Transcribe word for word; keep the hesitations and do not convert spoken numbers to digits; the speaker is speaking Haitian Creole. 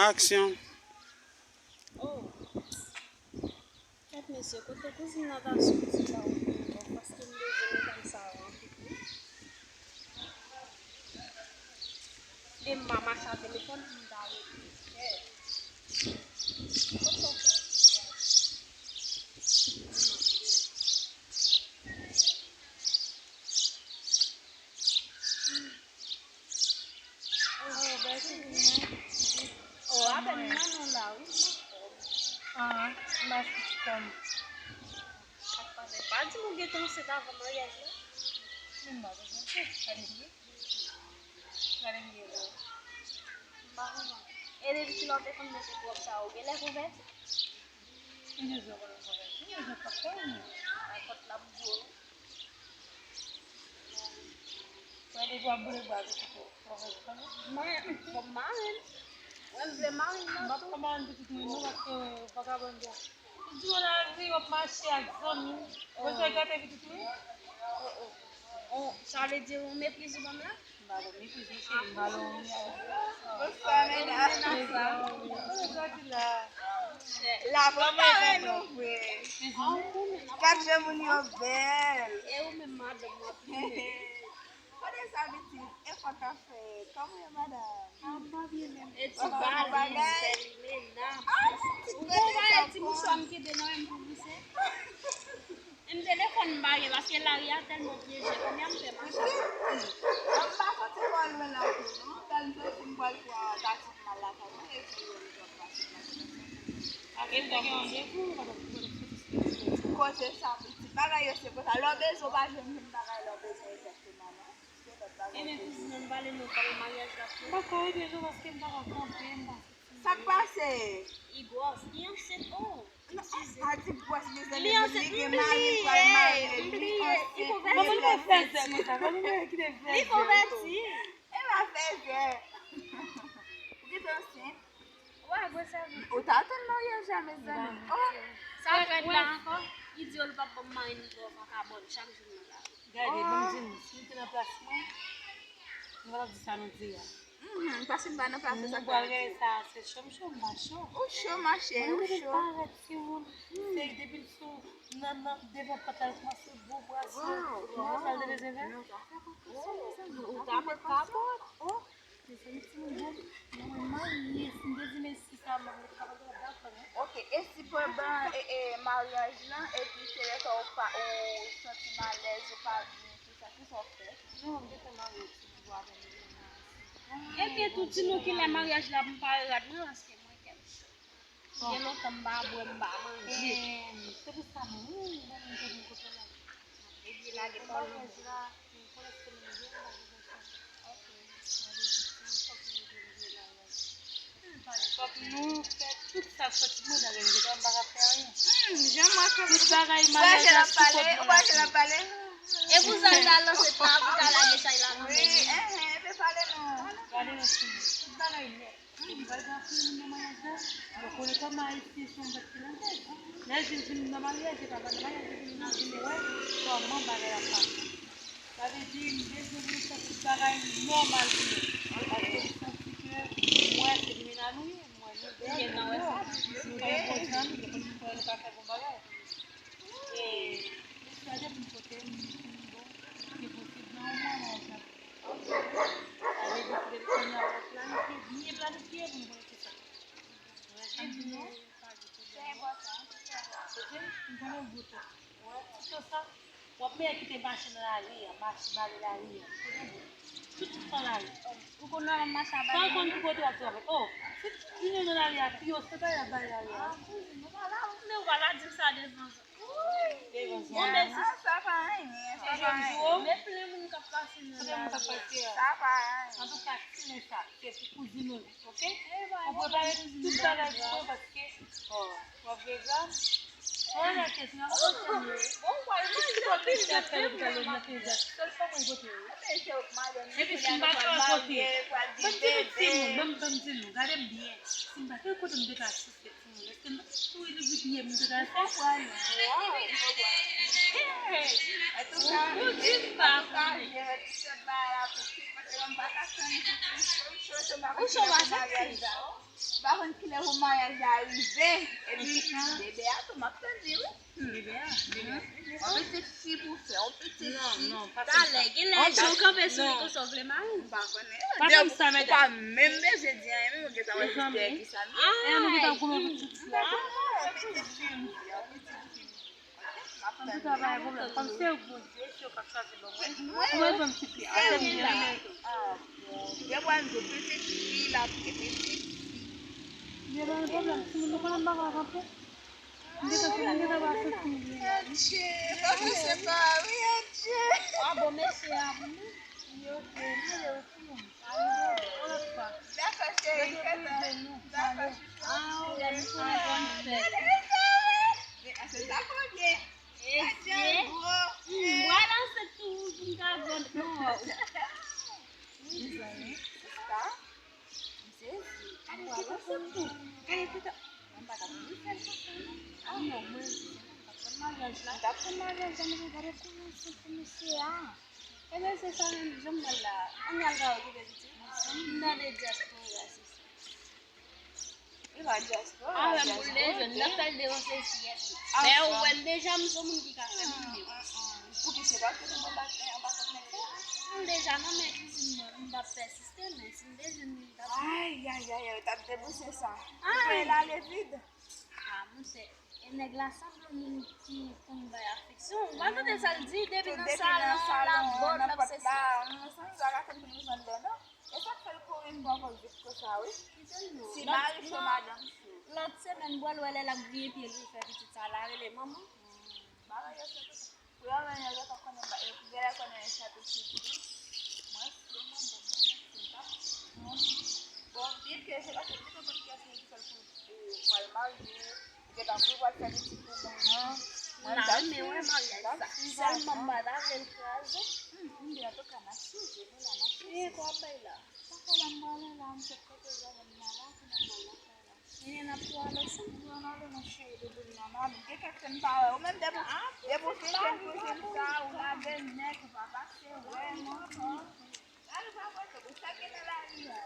Aksyon. Oh. Kèt mesye, kote kouzin nan ta sou ti sa ou vin bon, paske m bezwen medam sa yo anpil wi. E m pa mache a telefòn pou m ta rete. Kèt. Kote w fè? Oh, bèl figi mwen. Oh, apèn m nan non la, wi. Ah, m pa soti kòm. Sa k pase? Pa di m ou gentan ansent avan maryaj la. Men m pa bezwen ansent, gade m ye. Gade m ye la. M pa konprann. E depi kilè w te konn mete gwòb sa yo, ou genlè konvèti? Mwen te di w konn konvèti, mwen te fè kòm. Ay, kòt la m di w. Mwen depi w ap boule bwa pitit ou, w ap fè sa. Mwen, bon, m mare l. Mwen, m vle mari m nan tou. M p ap fè mari pitit mwen non, paske vagabon yo. Tout jou nan lari, w ap mache ak zanmi w. Ou bezwen gate pitit ou wi. Oh, oh. Oh, sa vle di ou meprize banm la? M pa ba w meprize, cheri, m ba w yon. Bonswa, medam. Bonswa, Dila. La, bon, nou vre. Gad jan moun yo bèl. E ou menm, madanm, w ap plimen. Kote sa, pitit? E fò k ap fèt. Kòman w ye, madanm? Ah, m pa byen menm. E ti valiz, sèl li, men nan. Ou bon bagay, ti mouchwa m kenbe nan men m pou glise. M telefòn m pa gen, paske lari a tèlman pyeje, kounye a m fè mache. M pa soti twò lwen la tou, non. Tèl m soti, m pral pran taksi pou m al lakay mwen, epi m pral pase lakay mwen. Paske m te gen randevou, m pa t ap, m pa t ap soti soti. Koze sa, pitit. Bagay yo se konsa. Lè w bezwen, w pa jwenn menm bagay lè w bezwen egzakteman, non. Ebyen, kouzin, ann pale non, kòman maryaj la fè? M pa ka ede nou paske m pa ka kanpe, m pa soti. Sa k pase? Li gwòs, li ansent, oh. Non, pa di gwòs, mezanmi, li gen mari, li pral marye, li ansent, li konvèti. Manman, li pa fè zè konsa, manman, li kite fè zè. Li konvèti. E pa fè zè. Ou gentan ansent? Ou ta atann maryaj la, mezanmi. Oh. Sa w rèd la ankò? Li di yo li p ap ban m mari, m twò vakabòn, chak jou m nan lari. Gade, ban m di nou, si nou te nan plas mwen, nou pa t ap di sa nou di a. Mhm, paske m pa nan plas ou, sa k pral rele sa, se cho m cho, m pa cho. Ou cho, machè, ou cho. Mwen parèt timoun, se depi l sou, nan, nan, devan pòt la, l kòmanse gwo bra sou, sa l te bezwen fè? Non, sa fè prekosyon, mezanmi. Ou ta met kapòt. Oh. Mezanmi, timoun, bon, mwen marye, si m te di mesi sa, m ap met kapòt la dakò, non? Ok, e si pandan, e, e, maryaj lan, epi se lè sa ou pa, ou santi m alèz, ou pa byen, tout sa, kisa w fè? Non, m gentan marye, ti jou avan m vin nan. Ebyen, tou di nou kilè maryaj la, pou m pa rad mwen, paske mwen kè m cho. Gen lontan m pa bwè, m pa manje. Se pou sa menm, wi, m pa menm kote la. Ebyen, lage pawòl nan bouch. Fòk nou fè tout sa k soti mwen nan, gen tan m pa ka fè anyen. Hmm, jan mwen fè tout bagay maryaj la sou kont mwen la. E pou sa l ta lanse pa pou ta lage chay la nan men li. Wi, eh, eh, pale non. Gade yon timoun. Tout bagay nèt. M pral pran timoun nan maryaj la. Yo konnen kòman Ayisyen se yon bèt ki nan tèt. Lè l vin, vin nan maryaj, e pa nan maryaj, li vin nan vin wè kòman bagay ap pase. Sa vle di, m bezwen vin fè tout bagay nòmal pou yo. Paske m santi ke m wè se limena nou ye, m wè nou de, nou de, nou de bon zanmi, nou konn fè, nou ka fè bon bagay. E, mesye a depi l kote m, m di bon, se posib nan yon mwa, mwa, mwa. Sa vle di, se depi kounye a w ap planifye, byen planifye pou nou konnen kisa. Ou wè sa m di nou? Se enpòtan, se trè enpòtan. Ok? M konnen w goumen. Ou wè, tout sa, w ap mete kite mache nan lari a, mache bare lari a. Tout, tout nan lari. Ou konn nan mache a bare. Sa w konn ki kote w ap travay. Oh, si tout moun yo nan lari a, pi yo se bare lari a. Ah, kouzin, ou pa la, ou pa la di m sa devan. Bon, men sa pa anyen, sa pa anyen. Men plen moun k ap pase nan lari a. Sa pa anyen. Antouka, timoun sa, se pou kouzin nou li, ok? Ou prepare tout bagay pou mwen paske, oh, w ap veye gra. Mwen nan kèt, nan kòb sa m ye. Bon, w al manje anpil de plen moun nan mache. Sèl pa mwen kote yo. Epi si m pa gen kote, ban m di nou, timoun, ban m, ban m di nou, gade m byen. Si m pa gen kote m te ka asiste. Èske m pa t ap souri depi pye m te ka fè? Ou konprann? Waw, m konprann. Antouka, antouka, jen ti sèt bagay la pitit, paske m pa ka tann pou cho, cho, cho, m pa konn kilè pou maryaj la. M pa Konn kilè pou maryaj la rive. Epi bebe a tou, m ap tann li, wi. Bebe a, bebe a. Yon pitit fi pou fè, yon pitit fi. Non, non, pa fè sa. Talè, gen lè jan w kanpe sou li konsa w vle mari m. M pa konnen. Pa fè sa, medam. Ou pa menm bezwen di anyen, menm ou gentan wè se ki sa m ye. E nou gentan goumen pou pitit fi a tou. Yon pitit fi m. Antouka, pa gen pwoblèm. Kòm se Bondye, se yo k ap chwazi ban mwen, mwen ban m ti fi a. Sèl moun ki renmen l tou. Gen pral di w pitit fi l ap gen pitit fi. Gen pa gen pwoblèm. Timoun, nou konnen m pa ka kanpe. M gentan, m gentan pral soti m vini la wi. Adje, pa pouse pa wi, adje. Ah bon, mesye a pou nou. Yo, yo, yo, yo, timoun. Dakò, cheri, fè sa. Dakò, cheri. Mezanmi, sista. M sezi. Gade tèt ansent tou. Gade tèt an... Mwen pa t ap vle fè l konsa non. Ah non, mwen di se mwen ki t ap pran maryaj la. Li t ap pran maryaj la, men gade kòman ansent pou mesye a. Ebyen se sa menm, jan m wè l la. Ann al kay ou kite pitit. M nan de dyaspora se sa. Li pa dyaspora, avè m pou l te jwenn, l ap fè l devan se syèl li. Men ou wè l deja, m se yon moun ki ka fè moun byen. Poukisa? Paske se mwen anba kòd nèg la. M deja nan men kizin mwen, m t ap pèsiste, men si m te jwenn li, m t ap... Ayayay, ou t ap debouse sa. Ou fè l ale vid. Ah, monchè, e nèg la sanble yon moun ki konn bay afeksyon. Ou pa tande sa l di, depi nan salon, nan pòt la, m santi sa ka konn vin jwenn lè non. E sa k fè l kouri m poko vit konsa wi. Si mari cho madanm cho. Lòt semèn bwè l wè lè l ap griyen pye l pou l fè pitit sa la rele manman. Bagay yo se konsa. Pou yo menm yo gentan konnen ba e pou genlè konnen e sa pitit dous. Mwen se manman mwen menm si m pa bon. Bon byen ke se paske m gentan konn kiyès ki fè l pou pral marye. Ou gentan kou pral fè pitit pou moun nan. Mwen m t ap swiv. Sèlman m pa ta vle l kraze. Antouka n ap swiv wi, nou la n ap swiv. Kiyès w ap bay la? Sa fè la m prale la, m sot kote zòn m nan la, kounye a m al lakay la. Kounye a n ap tou ale ansanm? Wi, ann ale non cheri, doudoun nan, ann ale. Gen kèk tan m pa wè ou menm depi, depi w fin jwenn kouzin sa, ou lage nèg, ou pa pase wè m ankò. Gade ou pa wè tou, sa gen nan lari a.